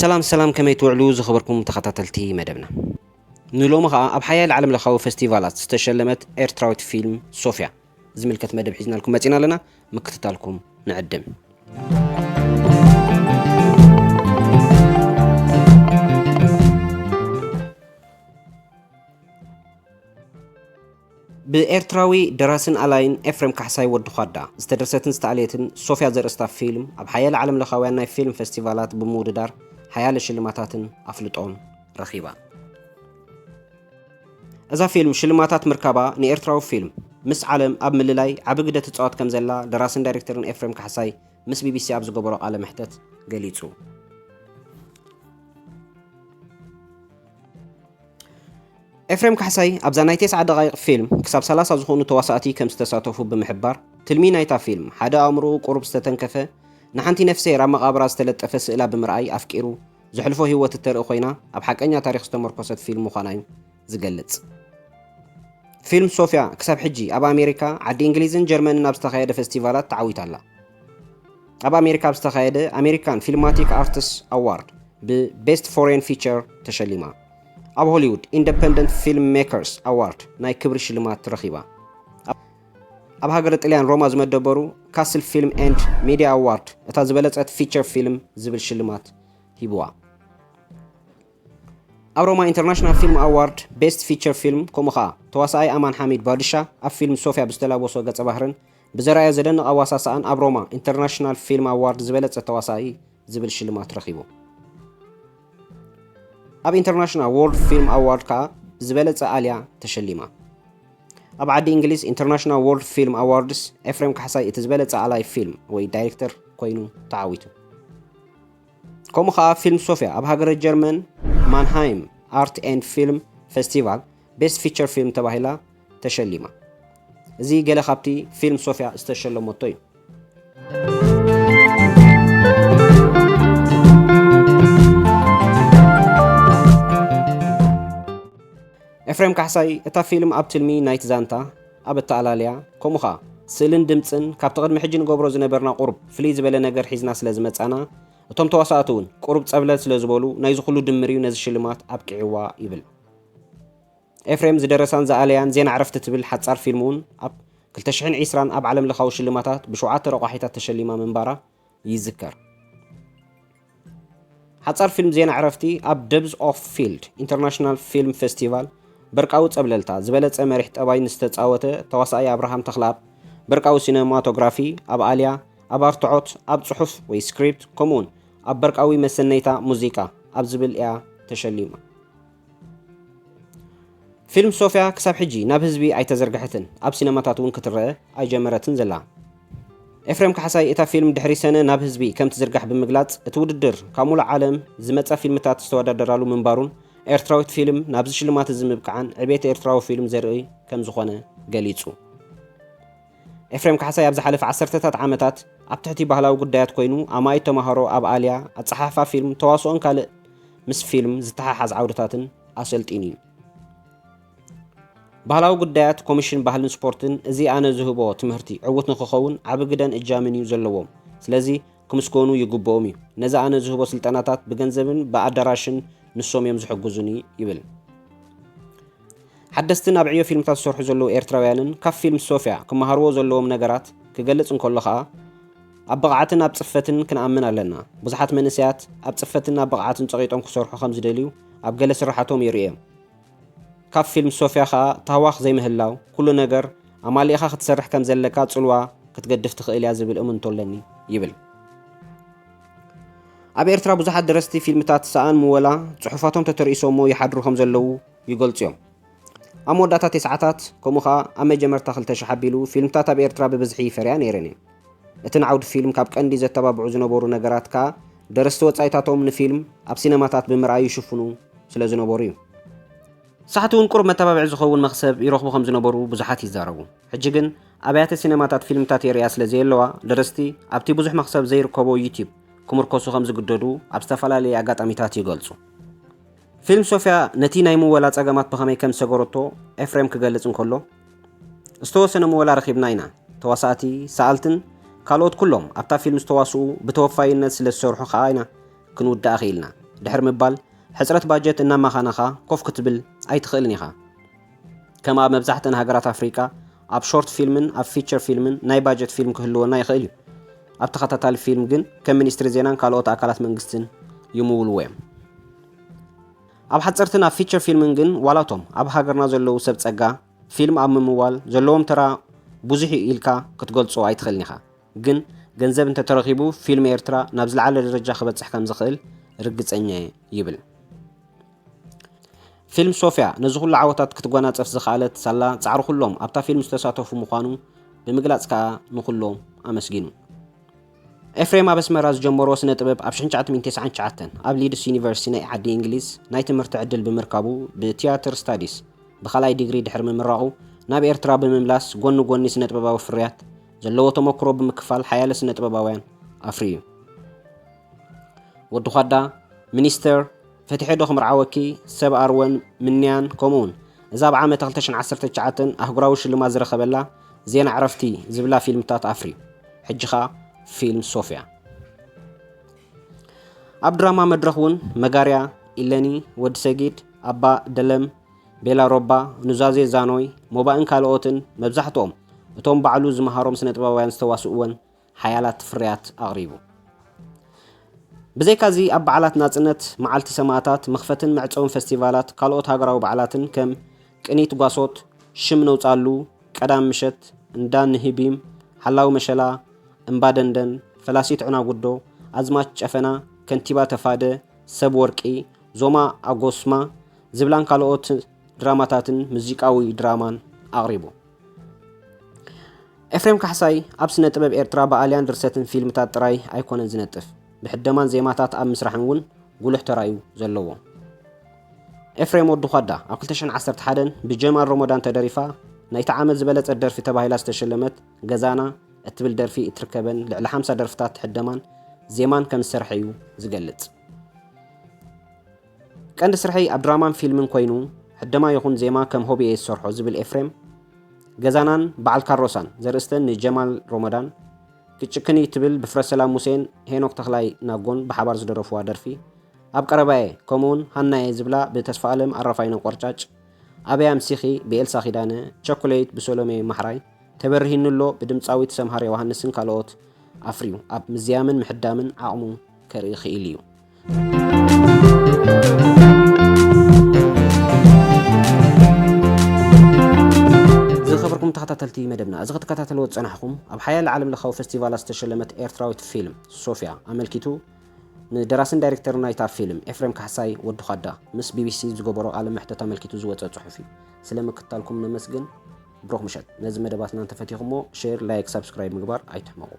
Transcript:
ሰላም ሰላም፣ ከመይ ትውዕሉ ዝኸበርኩም ተኸታተልቲ መደብና? ንሎሚ ኸኣ ኣብ ሓያለ ዓለምለኻዊ ፈስቲቫላት ዝተሸለመት ኤርትራዊት ፊልም ሶፍያ ዝምልከት መደብ ሒዝናልኩም መጺና ኣለና። ምክትታልኩም ንዕድም። ብኤርትራዊ ደራስን ኣላይን ኤፍሬም ካሕሳይ ወዲ ዃዳ ዝተደርሰትን ዝተኣልየትን ሶፍያ ዘርእስታ ፊልም ኣብ ሓያለ ዓለምለኻውያን ናይ ፊልም ፈስቲቫላት ብምውድዳር ሓያለ ሽልማታትን ኣፍልጦን ረኺባ። እዛ ፊልም ሽልማታት ምርካባ ንኤርትራዊ ፊልም ምስ ዓለም ኣብ ምልላይ ዓቢ ግደ ትጻወት ከም ዘላ ደራስን ዳይሬክተርን ኤፍሬም ካሕሳይ ምስ ቢቢሲ ኣብ ዝገበሮ ቃለ መሕተት ገሊጹ። ኤፍሬም ካሕሳይ ኣብዛ ናይ ተስዓ ደቓይቕ ፊልም ክሳብ ሰላሳ ዝኾኑ ተዋሳእቲ ከም ዝተሳተፉ ብምሕባር፣ ትልሚ ናይታ ፊልም ሓደ ኣእምሮኡ ቁሩብ ዝተተንከፈ ንሓንቲ ነፍስሄር ኣብ መቓብራ ዝተለጠፈ ስእላ ብምርኣይ ኣፍቂሩ ዘሕልፎ ህይወት እተርኢ ኮይና ኣብ ሓቀኛ ታሪኽ ዝተመርኮሰት ፊልም ምዃና እዩ ዝገልጽ። ፊልም ሶፍያ ክሳብ ሕጂ ኣብ ኣሜሪካ፣ ዓዲ እንግሊዝን ጀርመንን ኣብ ዝተኻየደ ፈስቲቫላት ተዓዊታ ኣላ። ኣብ ኣሜሪካ ኣብ ዝተኻየደ ኣሜሪካን ፊልማቲክ ኣርትስ ኣዋርድ ብቤስት ፎሬን ፊቸር ተሸሊማ። ኣብ ሆሊውድ ኢንደፐንደንት ፊልም ሜከርስ ኣዋርድ ናይ ክብሪ ሽልማት ረኺባ። ኣብ ሃገረ ጥልያን ሮማ ዝመደበሩ ካስል ፊልም ኤንድ ሚድያ ኣዋርድ እታ ዝበለጸት ፊቸር ፊልም ዝብል ሽልማት ሂብዋ። ኣብ ሮማ ኢንተርናሽናል ፊልም ኣዋርድ ቤስት ፊቸር ፊልም፣ ከምኡ ኸኣ ተዋሳኣይ ኣማን ሓሚድ ባድሻ ኣብ ፊልም ሶፍያ ብዝተላበሶ ገጸ ባህርን ብዘርኣዮ ዘደንቕ ኣዋሳስኣን ኣብ ሮማ ኢንተርናሽናል ፊልም ኣዋርድ ዝበለጸ ተዋሳኣይ ዝብል ሽልማት ረኺቡ። ኣብ ኢንተርናሽናል ዎርልድ ፊልም ኣዋርድ ከኣ ዝበለጸ ኣልያ ተሸሊማ። ኣብ ዓዲ እንግሊዝ ኢንተርናሽናል ዎርልድ ፊልም ኣዋርድስ ኤፍሬም ካሕሳይ እቲ ዝበለጸ ኣላይ ፊልም ወይ ዳይሬክተር ኮይኑ ተዓዊቱ። ከምኡ ኸኣ ፊልም ሶፍያ ኣብ ሃገረ ጀርመን ማንሃይም ኣርት ኤንድ ፊልም ፌስቲቫል ቤስት ፊቸር ፊልም ተባሂላ ተሸሊማ። እዚ ገለ ካብቲ ፊልም ሶፍያ ዝተሸለመቶ እዩ። ኤፍሬም ካሕሳይ እታ ፊልም ኣብ ትልሚ ናይቲ ዛንታ፣ ኣብ ኣተኣላልያ፣ ከምኡ ኸኣ ስእልን ድምጽን ካብቲ ቅድሚ ሕጂ ንገብሮ ዝነበርና ቁሩብ ፍልይ ዝበለ ነገር ሒዝና ስለ ዝመጻና፣ እቶም ተዋሳእቲ እውን ቁሩብ ጸብለል ስለ ዝበሉ ናይዚ ኩሉ ድምር እዩ ነዚ ሽልማት ኣብቂዕዋ ይብል። ኤፍሬም ዝደረሳን ዝኣለያን ዜና ዕረፍቲ ትብል ሓጻር ፊልም እውን ኣብ ክልተ ሽሕን ዕስራን ኣብ ዓለምለኻዊ ሽልማታት ብሸውዓተ ረቋሒታት ተሸሊማ ምንባራ ይዝከር። ሓጻር ፊልም ዜና ዕረፍቲ ኣብ ደብዝ ኦፍ ፊልድ ኢንተርናሽናል ፊልም ፌስቲቫል በርቃዊ ጸብለልታ ዝበለጸ መሪሕ ጠባይ ንዝተጻወተ ተዋሳኣይ ኣብርሃም ተኽለኣብ በርቃዊ ሲነማቶግራፊ ኣብ ኣልያ፣ ኣብ ኣርትዖት፣ ኣብ ጽሑፍ ወይ ስክሪፕት፣ ከምኡውን ኣብ በርቃዊ መሰነይታ ሙዚቃ ኣብ ዝብል እያ ተሸሊማ። ፊልም ሶፍያ ክሳብ ሕጂ ናብ ህዝቢ ኣይተዘርግሐትን፣ ኣብ ሲነማታት እውን ክትረአ ኣይጀመረትን ዘላ። ኤፍሬም ካሕሳይ እታ ፊልም ድሕሪ ሰነ ናብ ህዝቢ ከም ትዝርጋሕ ብምግላጽ፣ እቲ ውድድር ካብ ሙሉእ ዓለም ዝመጻ ፊልምታት ዝተወዳደራሉ ምንባሩን ኤርትራዊት ፊልም ናብዚ ሽልማት እዚ ምብቅዓን ዕቤት ኤርትራዊ ፊልም ዘርኢ ከም ዝኾነ ገሊጹ። ኤፍሬም ካሕሳይ ኣብ ዝሓለፈ ዓሰርተታት ዓመታት ኣብ ትሕቲ ባህላዊ ጉዳያት ኮይኑ ኣማኢት ተማሃሮ ኣብ ኣልያ፣ ኣጸሓሕፋ ፊልም፣ ተዋስኦን ካልእ ምስ ፊልም ዝተሓሓዝ ዓውድታትን ኣሰልጢኑ እዩ። ባህላዊ ጉዳያት ኮሚሽን ባህልን ስፖርትን እዚ ኣነ ዝህቦ ትምህርቲ ዕዉት ንክኸውን ዓቢ ግደን እጃምን እዩ ዘለዎም። ስለዚ ክምስገኑ ይግብኦም እዩ። ነዚ ኣነ ዝህቦ ስልጠናታት ብገንዘብን ብኣዳራሽን ንሶም እዮም ዝሕግዙኒ ይብል። ሓደስትን ኣብ ዕዮ ፊልምታት ዝሰርሑ ዘለዉ ኤርትራውያንን ካብ ፊልም ሶፍያ ክመሃርዎ ዘለዎም ነገራት ክገልጽ እንከሎ ኸኣ፣ ኣብ ብቕዓትን ኣብ ጽፈትን ክንኣምን ኣለና። ብዙሓት መንእሰያት ኣብ ጽፈትን ኣብ ብቕዓትን ጸቒጦም ክሰርሑ ከም ዝደልዩ ኣብ ገለ ስርሓቶም የርእዮም። ካብ ፊልም ሶፍያ ኸኣ ታህዋኽ ዘይምህላው፣ ኩሉ ነገር ኣማሊእኻ ክትሰርሕ ከም ዘለካ ጽልዋ ክትገድፍ ትኽእል እያ ዝብል እምንቶ ኣለኒ ይብል። ኣብ ኤርትራ ብዙሓት ደረስቲ ፊልምታት ሰኣን ምወላ ጽሑፋቶም ተተርኢሶሞ ይሓድሩ ከም ዘለዉ ይገልጹ እዮም። ኣብ መወዳእታ ተስዓታት፣ ከምኡ ኸኣ ኣብ መጀመርታ ክልተ ሽሕ ኣቢሉ ፊልምታት ኣብ ኤርትራ ብብዝሒ ይፈርያ ነይረን እየን። እቲ ንዓውዲ ፊልም ካብ ቀንዲ ዘተባብዑ ዝነበሩ ነገራት ከኣ ደረስቲ ወጻኢታቶም ንፊልም ኣብ ሲነማታት ብምርኣይ ይሽፍኑ ስለ ዝነበሩ እዩ። ሳሕቲ እውን ቁሩብ መተባብዒ ዝኸውን መኽሰብ ይረኽቡ ከም ዝነበሩ ብዙሓት ይዛረቡ። ሕጂ ግን ኣብያተ ሲነማታት ፊልምታት የርእያ ስለ ዘየለዋ፣ ደረስቲ ኣብቲ ብዙሕ መኽሰብ ዘይርከቦ ዩቲዩብ ክምርኮሱ ከም ዝግደዱ ኣብ ዝተፈላለዩ ኣጋጣሚታት ይገልጹ። ፊልም ሶፍያ ነቲ ናይ ምወላ ጸገማት ብኸመይ ከም ዝሰገረቶ ኤፍሬም ክገልጽ እንከሎ፣ ዝተወሰነ ምወላ ረኺብና ኢና። ተዋሳእቲ፣ ሰኣልትን ካልኦት ኩሎም ኣብታ ፊልም ዝተዋስኡ ብተወፋይነት ስለ ዝሰርሑ ከኣ ኢና ክንውድኣ ክኢልና። ድሕሪ ምባል፣ ሕጽረት ባጀት እናማኻነኻ ኮፍ ክትብል ኣይትኽእልን ኢኻ። ከም ኣብ መብዛሕትአን ሃገራት ኣፍሪቃ፣ ኣብ ሾርት ፊልምን ኣብ ፊቸር ፊልምን ናይ ባጀት ፊልም ክህልወና ይኽእል እዩ። ኣብ ተኸታታሊ ፊልም ግን ከም ሚኒስትሪ ዜናን ካልኦት ኣካላት መንግስትን ይምውልዎ እዮም። ኣብ ሓጸርትን ኣብ ፊቸር ፊልምን ግን ዋላቶም ኣብ ሃገርና ዘለዉ ሰብ ጸጋ ፊልም ኣብ ምምዋል ዘለዎም ተራ ብዙሕ እዩ ኢልካ ክትገልጾ ኣይትኽእልን ኢኻ። ግን ገንዘብ እንተተረኺቡ ፊልም ኤርትራ ናብ ዝለዓለ ደረጃ ክበጽሕ ከም ዝኽእል ርግጸኛ እየ ይብል። ፊልም ሶፍያ ነዚ ኩሉ ዓወታት ክትጓናጸፍ ዝኸኣለት ሳላ ጻዕሪ ኩሎም ኣብታ ፊልም ዝተሳተፉ ምዃኑ ብምግላጽ ከኣ ንኹሎም ኣመስጊኑ። ኤፍሬም ኣብ ኣስመራ ዝጀመሮ ስነ ጥበብ ኣብ ሽሕን ትሽዓተ ሚእትን ተስዓን ትሽዓተን ኣብ ሊድስ ዩኒቨርሲቲ ናይ ዓዲ እንግሊዝ ናይ ትምህርቲ ዕድል ብምርካቡ ብቲያትር ስታዲስ ብኻልኣይ ዲግሪ ድሕሪ ምምራቑ ናብ ኤርትራ ብምምላስ ጎኒ ጎኒ ስነ ጥበባዊ ፍርያት ዘለዎ ተመክሮ ብምክፋል ሓያለ ስነ ጥበባውያን ኣፍርዩ። ወዲ ዃዳ፣ ሚኒስተር፣ ፈቲሐ ዶ ክምርዓወኪ፣ ሰብ ኣርወን፣ ምንያን ከምኡውን እዛ ኣብ ዓመት ክልተ ሽሕን ዓሰርተ ትሽዓተን ኣህጉራዊ ሽልማት ዝረኸበላ ዜና ዕረፍቲ ዝብላ ፊልምታት ኣፍርዩ። ሕጂ ኸኣ ፊልም ሶፍያ። ኣብ ድራማ መድረኽ እውን መጋርያ፣ ኢለኒ፣ ወዲ ሰጊድ፣ ኣባ ደለም፣ ቤላ ሮባ፣ ኑዛዜ ዛኖይ፣ ሞባእን ካልኦትን መብዛሕትኦም እቶም ባዕሉ ዝመሃሮም ስነ ጥበባውያን ዝተዋስእወን ሓያላት ፍርያት ኣቕሪቡ። ብዘይካዚ ኣብ በዓላት ናጽነት፣ መዓልቲ ሰማእታት፣ መኽፈትን መዕጸውን ፈስቲቫላት፣ ካልኦት ሃገራዊ በዓላትን ከም ቅኒት ጓሶት፣ ሽም ነውጻሉ፣ ቀዳም ምሸት፣ እንዳ ንህቢም፣ ሓላው መሸላ፣ እምባ ደንደን፣ ፈላሲት ዑናጉዶ፣ ኣዝማች ጨፈና፣ ከንቲባ ተፋደ፣ ሰብ ወርቂ፣ ዞማ ኣጎስማ ዝብላን ካልኦት ድራማታትን ሙዚቃዊ ድራማን ኣቕሪቡ። ኤፍሬም ካሕሳይ ኣብ ስነ ጥበብ ኤርትራ ብኣልያን ድርሰትን ፊልምታት ጥራይ ኣይኮነን ዝነጥፍ፣ ብሕደማን ዜማታት ኣብ ምስራሕን እውን ጉሉሕ ተራ'ዩ ዘለዎ። ኤፍሬም ወዲ ዃዳ ኣብ ክልተ ሽሕን ዓሰርተ ሓደን ብጀማል ሮሞዳን ተደሪፋ ናይቲ ዓመት ዝበለጸት ደርፊ ተባሂላ ዝተሸለመት ገዛና እትብል ደርፊ እትርከበን ልዕሊ ሓምሳ ደርፍታት ሕደማን ዜማን ከም ዝሰርሐ'ዩ ዝገልጽ። ቀንዲ ስርሐይ ኣብ ድራማን ፊልምን ኮይኑ፣ ሕደማ ይኹን ዜማ ከም ሆቢ እየ ዝሰርሖ ዝብል ኤፍሬም፣ ገዛናን በዓል ካሮሳን ዘርእስተን ንጀማል ሮሞዳን፣ ክትጭክኒ ትብል ብፍረሰላም ሙሴን ሄኖክ ተኽላይ ናጎን ብሓባር ዝደረፍዋ ደርፊ፣ ኣብ ቀረባየ ከምኡውን ሃናየ ዝብላ ብተስፋኣለም ኣረፋይነ ቆርጫጭ፣ ኣበይ ኣምሲኺ ብኤልሳ ኪዳነ፣ ቸኮሌት ብሰሎሜ ማሕራይ፣ ተበርሂኑ ኣሎ ብድምጻዊት ሰምሃር ዮሃንስን ካልኦት ኣፍርዩ ኣብ ምዝያምን ምሕዳምን ዓቕሙ ከርኢ ክኢሉ እዩ። ዝኸበርኩም ተኸታተልቲ መደብና፣ እዚ ክትከታተልዎ ዝጸናሕኩም ኣብ ሓያለ ዓለምለኻዊ ፈስቲቫላት ዝተሸለመት ኤርትራዊት ፊልም ሶፍያ ኣመልኪቱ ንደራስን ዳይሬክተርን ናይታ ፊልም ኤፍሬም ካሕሳይ ወዲ ዃዳ ምስ ቢቢሲ ዝገበሮ ቃለ መሕተት ኣመልኪቱ ዝወጸ ጽሑፍ እዩ። ስለ ምክትታልኩም ነመስግን። ብሩኽ ምሸት። ነዚ መደባትና እንተፈቲኹሞ ሼር፣ ላይክ፣ ሳብስክራይብ ምግባር ኣይትሕመቑ።